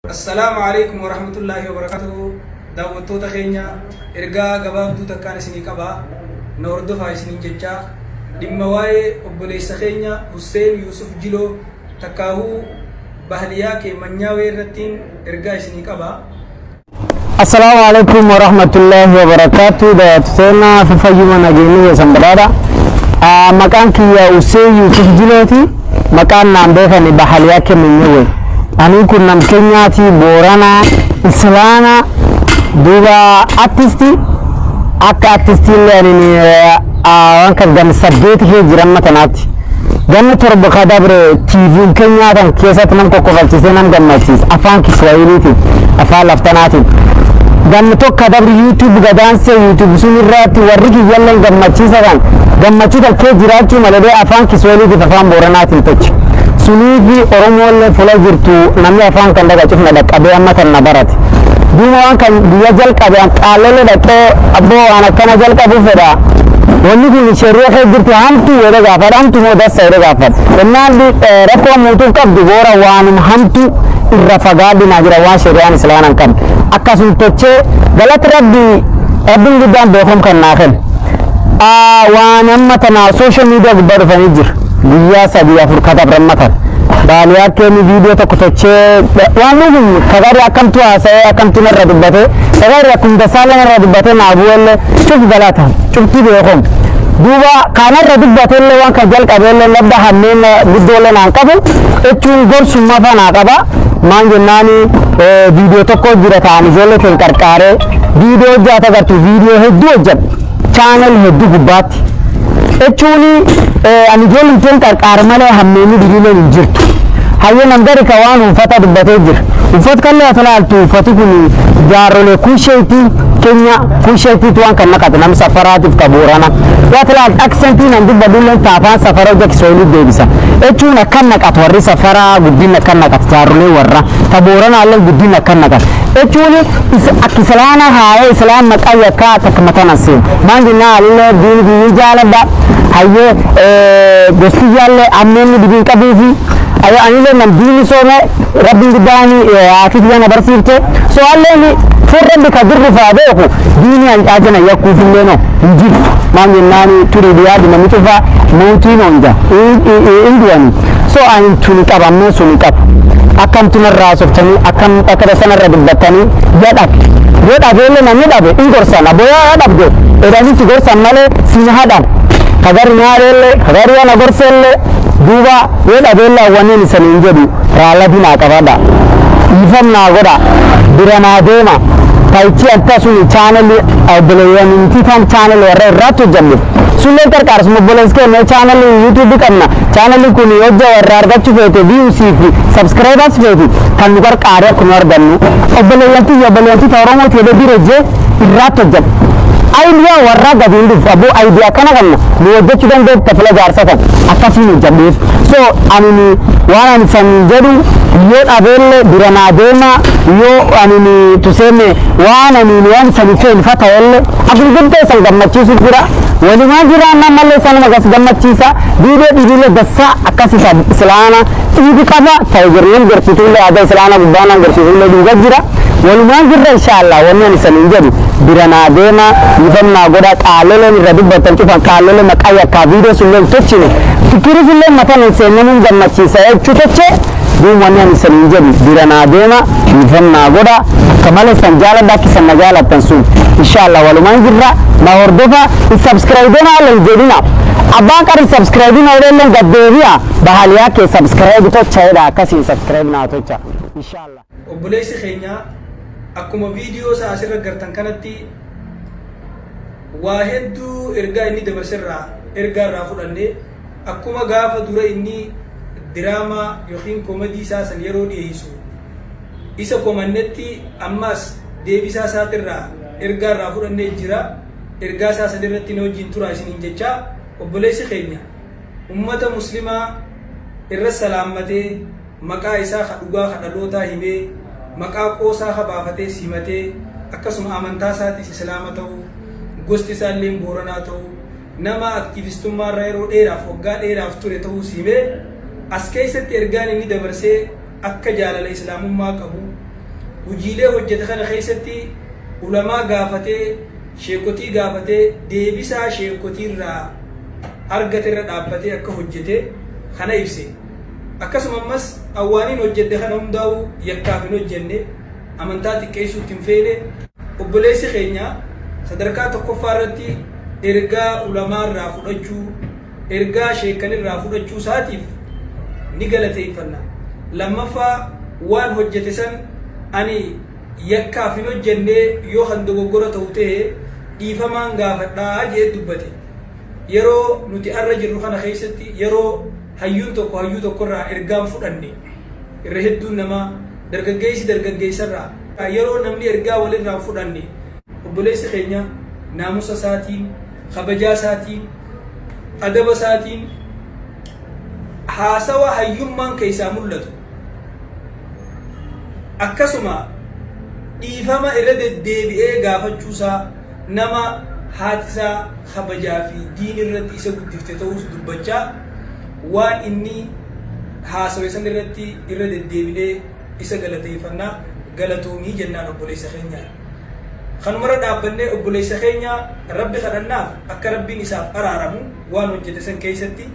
Assalaamu Aleeykum Warahmatullaahi Wabarakaatuhu Daawwattoota keenya, ergaa gabaabduu takkaan isinii qaba, na hordofaa isiniin jechaa, dhimma waa'ee obboleessa keenya Husseen Yuusuf Jiloo takkaahuu Bahliyaakee Manyaawee irrattiin ergaa isinii qaba. Assalaamu alaikum warahmatullahi wabarakatuh. Daawwattoota fayyuma nageenyi keessan badhaadha. Maqaan kiyya Useen Yuusuf Jilooti. Maqaan naan beekani Bahaliyaa Kemenyewe. Ani kun nam Kenyaati, Booranaa, Islaana, duuba artisti. Akka artistiillee ani waan kan ganna 8 kee jiran matanaatti. Ganna 7 ka dabre TV'n Kenyaa tan keessatti nam kokkofalchiisee nam gammachiisa afaan Kiswahiliitiin, afaan laftanaatiin. Ganna 1 dabre YouTube gadaansee YouTube sun irratti warri kiyyalleen gammachiisa kan gammachuu tan kee jiraachuu malee afaan Kiswahiliitiif afaan Booranaatiin toche. Suniifi Oromoollee fuula jirtu namni afaan kan dhaqa cufna dhaqqabee amma tan na barate. Duuba waan kan guyyaa jalqabe an qaallolee dhaqee, "Abboo, waan akkana jalqabu fedha. Wanni kun sheeriya kee jirti, hamtuu?" jedhe gaafadha. "Hamtu moo dassa?" jedhe gaafadha. Innaan rakkoo muutuu qabdu boora waanum hamtu irra fagaadhu naa jira, waan sheri'aan islaamaan hin qabne. Akkasum tochee, galata Rabbi, Rabbiin guddaan beekum kan naa kenne. Waan amma tana social media gubbaa dhufanii jira. Guyyaa 3 4 katabran matan. Baaliyaa keeni viidiyoo tokko tochee waan dhugum kagari akkamtu haasa'ee akkamtu narra dubbate, kagari akkum dasaala narra dubbate, naa bu'ellee cuf galata cufti beekum. Duuba kanarra dubbatellee waan kan jalqabeellee labda hammeen guddoollee naan qabu jechuun gorsummaa fa naa qaba. Maan jennaani, viidiyoo tokko jira ta'an ijoollee keenya qarqaaree viidiyoo hojjata agartu, viidiyoo hedduu hojjedha. Channel hedduu gubbaatti. Jechuun ani ijoolleen keenya qarqaar malee hammeenni dhibiileen hin jirtu. Hayyee, nam gari ka waan uffata dubbatee jira. Uffata kallee ati ilaaltu, uffati kun jaarrolee kusheetii keenya kusheetiitu waan kan naqatu, nam safaraatiif ka Boorana. Yoo ati ilaaltu, accentii nan dubbadulleen taafaan safara hojja Kiswahilii deebisa. Jechuun akkan naqatu warri safaraa guddin akkan naqatu, jaarrolee warra ta Booranaallee guddin akkan naqatu. Jechuun akka islaana haayee islaam maqaa yakkaa takka mataan seenu. Maan jennaan, alillee diini biyyi jaaladha. Hayyee, gosti jaallee ammeenni dibiin qabuufi. Anillee nam diini soome, Rabbiin guddaan haati biyya na barsiifte. So alleen fur Rabbi ka birri faa beeku diini an caajana yakkuufillee no hin jirtu. Maan jennaani, turii dhiyaadu namni cufaa mootiin honja hin du'ani. So ani tuni qaba, ammeen suni qabu. Akkamtu narraa haasoftanii, akkam akka sanarra dubbattanii yaa dhabe. Yoo dhabeellee namni dhabe hin gorsan, aboo yaa dhabde jedhanii si gorsan malee si hadhan. Kagari nyaareellee kagari ana gorseellee, duuba yoo dhabeellee awwanneen isaniin jedhu raallati naa qabadha. Dhiifam naa godha. Bira naa deema. Taayichi akka suni channelii obboleeyyan tan channel warra irraatti hojjanne. Sulleen qarqaarsuma obboleessi keenya channelii YouTube qabna. Channelii kun hojja warra argachuu feete, viewsii fi subscribers feeti, kan nu qarqaare akkuma argannu. Obboleeyyan tiyya, obboleeyyan tiyya Oromoo ta'ee bira jee irraatti hojjedha. Idea warra gadi hin dhufu, aboo idea kana qabna nu hojjechuu dandeettu tafila jaarsa kan akkasiin hojjedheef. So ani waan ani san jedhu, yoo dhabeellee bira naa deema, yoo ani tuseeme waan ani waan sani feen fa ta'ellee akkuma guddoo san gammachiisuuf jira. Walumaan jiraannaa malee sanuma gas gammachiisa. Viidiyoo dhibiillee dassaa akkas isa islaana dhiibi qaba ta'e jirneen gorsituullee aadaa islaana gubbaanaan gorsituullee dhuga jira. Walumaan jirra inshaallah. Wanni ani saniin jedhu, bira naa deema, dhiifam naa godha. Qaaloleen irra dubbattan cufan qaalolee maqaa yakkaa viidiyoo sunillee hin tochine, fikirii sunillee mataan hin seennamuun gammachiisa jechuu tochee. Duuba wanni ani saniin jedhu, bira naa deema, dhiifam naa godha. Akka malee san jaaladha, akka isan na jaalattan sun. Inshaallah walumaan jirra, na hordofa. Subscribe naa hin jedhina, abbaan qari subscribe na jedhellee gaddeebi'a, bahaliyaa kee subscribe tocha jedha, akkasiin subscribe naa tocha inshaallah. Obboleessi keenya akkuma viidiyoo isaa asirra gartan kanatti waa hedduu ergaa inni dabarserraa ergaa irraa fudhanne. Akkuma gaafa dura inni diraamaa yookiin comedy isaa san yeroo dhiyeessu isa komannetti, ammas deebisaa isaatirraa ergaa irraa fudhannee jira. Ergaa isaa san irratti na wajjin tura isiniin jechaa, obboleessi keenya ummata muslimaa irra salaammatee, maqaa isaa ka dhugaa ka dhalootaa himee, maqaa qoosaa ka baafatee simatee, akkasuma amantaa isaatis islaama ta'uu, gosti isaallee Booranaa ta'uu, nama aktiivistummaa irra yeroo dheeraaf waggaa dheeraaf ture ta'uu himee, as keessatti ergaan inni dabarsee akka jaalala islaamummaa qabu. Hujiilee hojjete kana keessatti ulamaa gaafatee, sheekotii gaafatee, deebisaa sheekotiirraa argate irra dhaabbatee akka hojjete kana ibse. Akkasuma ammas awwaaniin hojjedhe kana hundaa'u yakkaaf hin hojjenne, amantaa xiqqeessuutti hin feene. Obboleessi keenya sadarkaa tokkoffaa irratti ergaa ulamaa irraa fudhachuu, ergaa sheekkan irraa fudhachuu isaatiif ni galateeffanna. Lammaffaa, waan hojjete san ani yakkaaf hin hojjenne, yoo kan dogoggora ta'u ta'e dhiifamaan gaafadhaa jedhee dubbate. Yeroo nuti arra jirru kana keessatti, yeroo hayyuun tokko hayyuu tokkorraa ergaan fudhanne, irra hedduun namaa, dargaggeessi dargaggeessarraa, yeroo namni ergaa walirraa fudhanne, obboleessi keenya naamusa isaatiin, kabajaa isaatiin, adaba isaatiin, haasawa hayyummaan keessaa mul'atu, akkasuma dhiifama irra deddeebi'ee gaafachuusaa, nama haatisaa kabajaa fi diin irratti isa guddifte ta'uus dubbachaa, waan inni haasawe san irratti irra deddeebinee isa galateeffannaa, galatoomii jennaan obboleessa keenyaan. Kanumarra dhaabbannee obboleessa keenya Rabbi kadhannaaf akka Rabbiin isaaf araaramu, waan hojjete san keessatti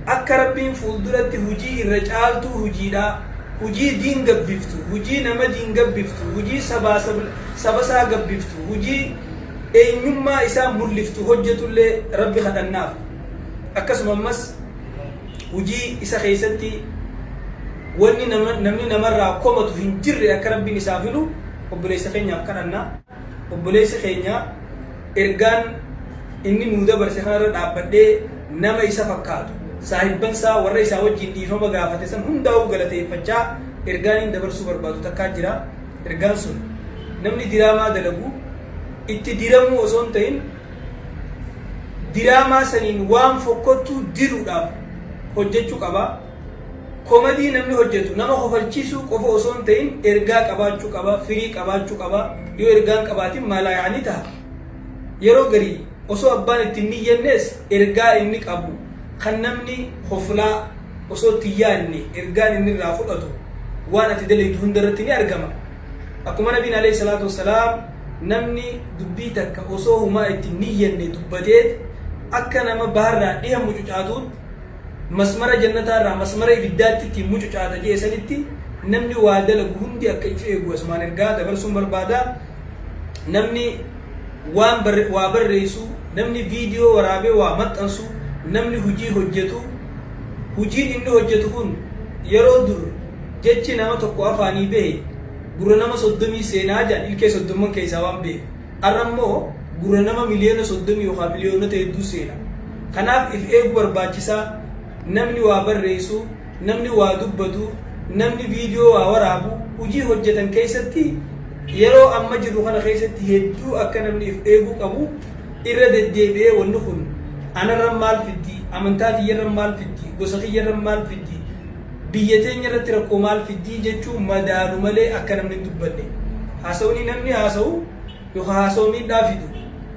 akka Rabbiin fuulduratti hujii irra caaltuu hujiidhaa, hujii diin gabbiftu, hujii nama diin gabbiftu, hujii sabaa sabasaa gabbiftu, hujii eenyummaa isaa mul'iftu hojjetullee Rabbi kadhannaaf. Akkasuma ammas hujii isa keessatti wanni namni namarraa komatu hin jirre akka Rabbiin isaaf hilu obboleessa keenyaaf kadhanna. Obboleessi keenya ergaan inni nuu dabarse kanarra dhaabbadhee nama isa fakkaatu, saahibbansaa warra isaa wajjin dhiifama gaafate san hundaa'uu galateeffachaa, ergaan inni dabarsuu barbaadu takkaa jira. Ergaan sun, namni diraamaa dalagu itti diramuu osoo hin ta'in diraamaa saniin waan fokkottuu diruudhaaf hojjechuu qaba. Komadii namni hojjetu nama kofalchiisuu qofa osoo hin ta'in ergaa qabaachuu qaba, firii qabaachuu qaba. Yoo ergaan qabaatin maalaa yaanii ta'a. Yeroo garii osoo abbaan itti hin niyyannees ergaa inni qabu kan namni koflaa osoo itti hin yaadne ergaan inni irraa fudhatu waan ati dalaydu hunda irratti ni argama. Akkuma Nabiin alayhi salaatu wassalaam, namni dubbii takka osoo humaa itti hin niyyanne dubbateet akka nama baharraa dhiha mucucaatuutti masmara jannataa irraa masmara ibiddaatti ittiin mucucaata jee sanitti, namni waa dalagu hundi akka if eegu asumaan ergaa dabarsuun barbaada. Namni waan waa barreessu, namni viidiyoo waraabee waa maxxansu, namni hujii hojjetu, hujiin inni hojjetu kun yeroo dur jechi nama tokko afaanii bahe gurra nama 30 seenaa jedhan, ilkee 30n keessaa waan bahe. Har'a immoo gurra nama miliyoona 30 yookaan miliyoonota hedduu seena. Kanaaf if eeguu barbaachisaa. Namni waa barreessu, namni waa dubbatu, namni viidiyoo waa waraabu, hujii hojjetan keessatti yeroo amma jirru kana keessatti hedduu akka namni if eeguu qabu irra deddeebi'ee, wanni kun anarran maal fiddi, amantaa tiyyarran maal fiddi, gosa kiyyarran maal fiddi, biyya teenya irratti rakkoo maal fiddi jechuu madaalu malee akka namni hin dubbanne. Haasawni namni haasawu yookaan haasawu miidhaa fidu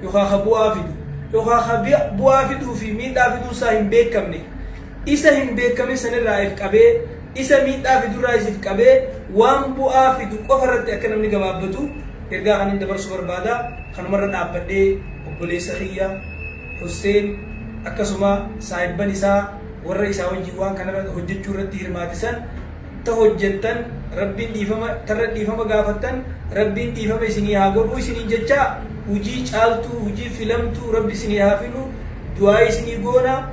yookaan ka bu'aa fidu yookaan ka bu'aa fiduu fi miidhaa fiduu isaa hin beekamne, isa hin beekamin sanirraa if qabee, isa miidhaa fidurraa if qabee, waan bu'aa fidu qofa irratti akka namni gabaabbatu ergaa kanin dabarsuu barbaada. Kanumarra dhaabbadhee obboleessa kiyya Husseen, akkasuma saahibban isaa warra isaa wajjin waan kanarra hojjechuu irratti hirmaatisan, ta hojjettan Rabbiin dhiifama, tarra dhiifama gaafattan Rabbiin dhiifama isinii haa godhuu isiniin jecha, hujii caaltuu, hujii filamtuu Rabbi isinii haa filu du'aa isinii goona.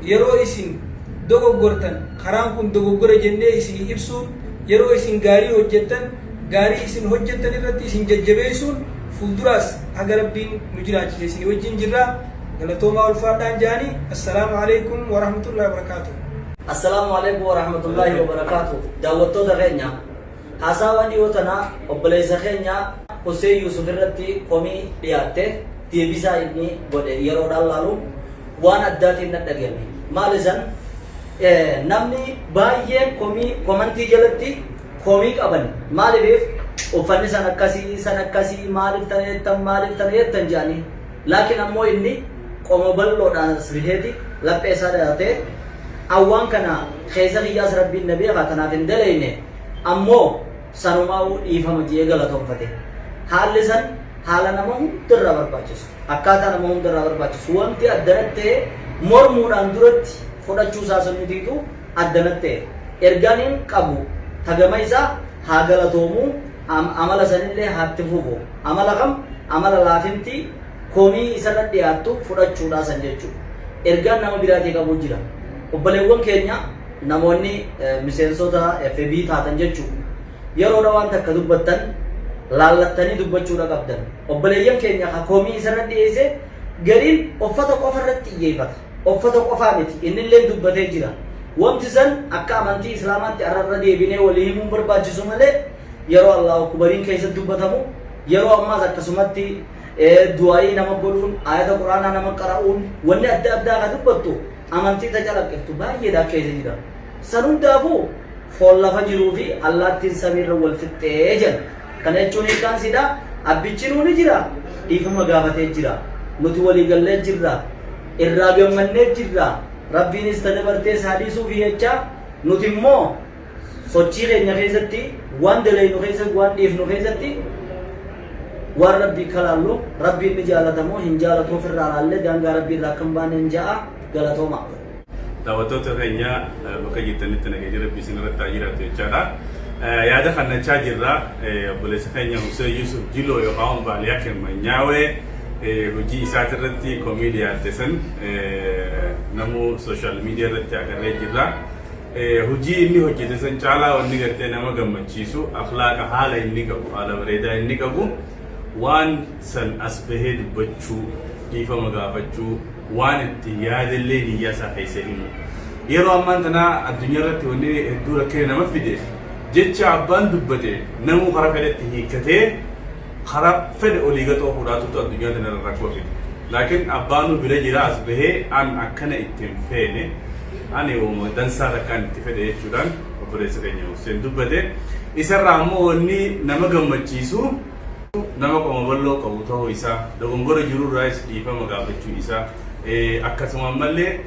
Yeroo isin dogoggortan karaan kun dogoggora jennee isinii ibsuun, yeroo isin gaarii hojjettan gaarii isin hojjettan irratti isin jajjabeessuun, fuulduraas haga Rabbiin nu jiraachise isinii wajjin jirra. Galatoomaa, ulfaadhaan jaanii. Assalaamu alaikum warahmatullahi wabarakaatuh. Assalaamu alaikum warahmatullahi wabarakaatu. Daawwattoota keenya, haasawaa dhiyoo tanaa obboleessa keenya Hussein Yusuf irratti komii dhiyaatte deebisaa inni godhe yeroodhaan laalu waan addaatiin na dhagahame. Maal isan namni baay'een komii komantii jalatti komii qaban, maaliif uffanni san akkasii san akkasii, maaliif tana jettan, maaliif tana jettan jedhanii, laakiin ammoo inni qomo bal'oodhaan as biheeti laphee isaa dhahatee, awwaan kana keessa kiyyaas Rabbiin na beeka, tanaaf hin dalayne ammoo. Sanumaa'uu dhiifama ji'ee galatoonfate. Haalli san haala nama hundarraa barbaachisu. Akkaataa nama hundarraa barbaachisu. Wanti addanatti ta'e mormuudhaan duratti fudhachuu isaa sanitiitu addanatti ta'e. Ergaan hin qabu tagama isaa haa galatoomuu, amala sanillee haa itti fufu. Amala kam? Amala laafinti komii isarra dhiyaattu fudhachuudhaa san jechuudha. Ergaan nama biraatii qabu jira. Obboleewwan keenya namoonni miseensota FB taatan jechuudha. Yeroodha waan takka dubbattan laallattanii dubbachuudha qabdan. Obboleeyyan keenya ka komii isarra dhiyeesse gariin uffata qofa irratti xiyyeeffata. Uffata qofaa miti, innillee dubbatee jira. Wanti san akka amantii Islaamaatti arrarra deebinee walii himuun barbaachisu malee, yeroo Allahu Akbariin keessatti dubbatamu, yeroo ammaas akkasumatti du'aayii nama godhuun, ayata Quraanaa nama qara'uun, wanni adda addaa ka dubbattu amantii ta calaqqiftu baay'eedha keessa jira. San hundaafuu foon lafa jiruu fi allaattiin samiirra wal fixxee jedha. Kana jechuun hiikkaan siidha abbichi nuu ni jira, dhiifama gaafatee jira. Nuti walii gallee jirra. Irraa gammannee jirra. Rabbiinis ta dabartee isaa dhiisuuf jecha, nuti immoo sochii keenya keessatti, waan dalaynu keessatti, waan dhiifnu keessatti, waan Rabbii kalaallu, Rabbiin ni jaalatamoo hin jaalatu ofirraa laallee daangaa Rabbii irraa akka hin baane hin ja'a. Galatooma. Daawwattoota keenya, bakka jirtanitti nageenya Rabbii isin irratti haa jiraatu jechaadha. Yaada kannachaa jirra. Obboleessa keenya Hussein Yusuf Jiloo yookaan Baaliyaa Kemmanyaawee hojii isaatirratti komii dhiyaatte san namuu social media irratti agarree jirra. Hojii inni hojjete san caalaa wanni gartee nama gammachiisu akhlaaqa, haala inni qabu, haala bareedaa inni qabu, waan san as bahee dubbachuu, dhiifama gaafachuu, waan itti yaadallee niyyaa isaa keessa himu. Yeroo ammaan tanaa addunyaa irratti wanni hedduu rakkina nama fide, jecha abbaan dubbate namuu karaa fedhetti hiikkatee karaa fedhe olii gaxoo fuudhaatutu addunyaa tana irra rakkoo fide. Laakiin abbaanuu bira jira, as bahee an akkana itti hin feene, ani uuma dansaa takkaan itti fedhe jechuudhaan obboleessa keenya Hussein dubbate. Isarraa ammoo wanni nama gammachiisu nama qoma bal'oo qabu ta'uu isaa, dogongora jirurraayis dhiifama gaafachuu isaa, akkasuma ammallee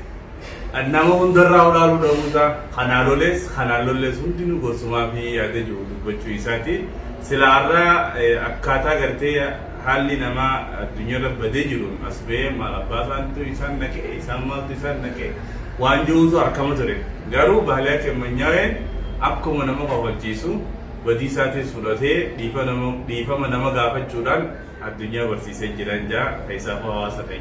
nama hundarraa olaaluu dhabuu isaa, kanaa lolees kanaan lollees hundinuu gorsumaa fi yaada jiru dubbachuu isaati. Silaarraa akkaataa gartee haalli namaa addunyaarra badee jiruun as bahee maal abbaa isaantu isaan naqe, isaan maaltu isaan naqe waan jiruutu harkama ture. Garuu Baaliyaa Kemmanyaaween akkuma nama kofalchiisu badii isaatis fudhatee dhiifama nama gaafachuudhaan addunyaa barsiisee jiran jaa. Keessaafuu hawaasa keenya.